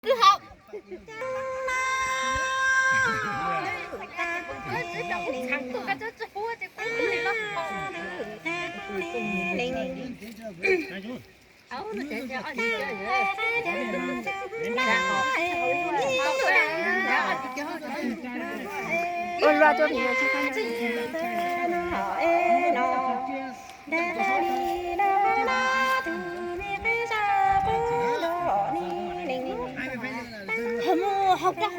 Kwv haum. Ua luaj tuaj. Hauv mus hauv rau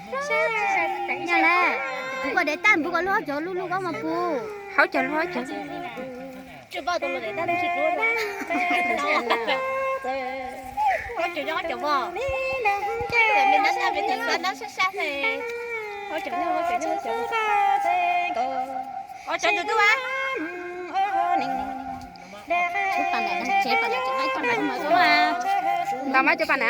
hauv tsev. Yog lawm, kuv kom dev tab npus kom lub hauv cov lub lub vauv mas pus. Hauv cov lub hauv cov. Nta mas cov pa na.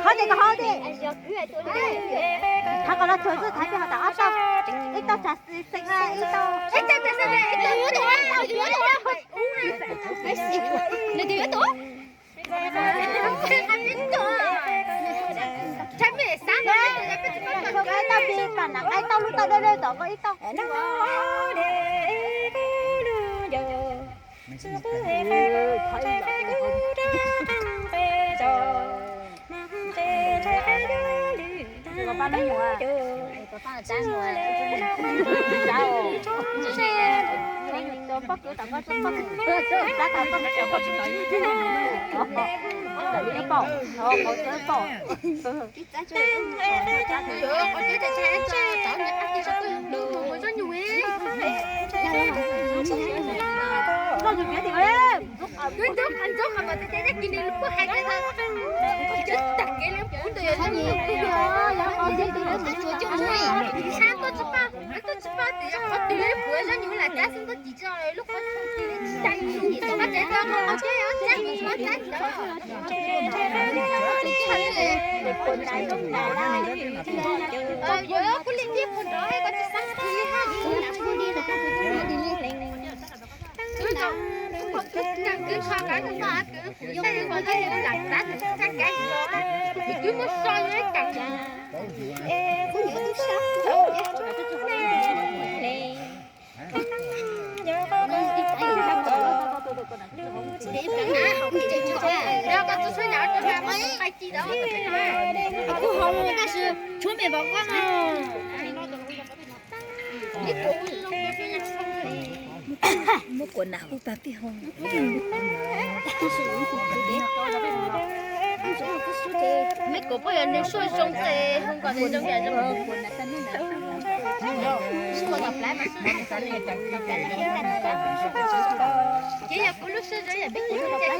Qhov ntawd kom hau tiag. Thov kom los tsuag xwb, thov peb ho tau ob tauj, ib tauj tsav xeeb, ib tauj, ib tauj tsav xeeb, ib tauj, ib tauj pib pam nam nqaij tauj lub tauj dawb dawb tom koj ib tauj. Qhov twg li puav zoj nyuj lam cab xwb, koj cim tso lub qhov twg li tsis tag li, tau mas tsev tau qhov tsev, tsev tsev tsev. Yuav kuj li ntiag puag nrov, koj tsis xav kiag li haj li lam kuj li. Twb tau, kag kwv kho kav koj koj kwv kuv yog ib qho dab lam tab txaj kav, twb muab so yuav ib kas. Muab quas nas hu pab pij hau. Meb kuv poj yog nws suaj zoo ces hu kom nws zoo yam zoo. Ces yog kuv lub suab zoo yam peb kuv lub tsis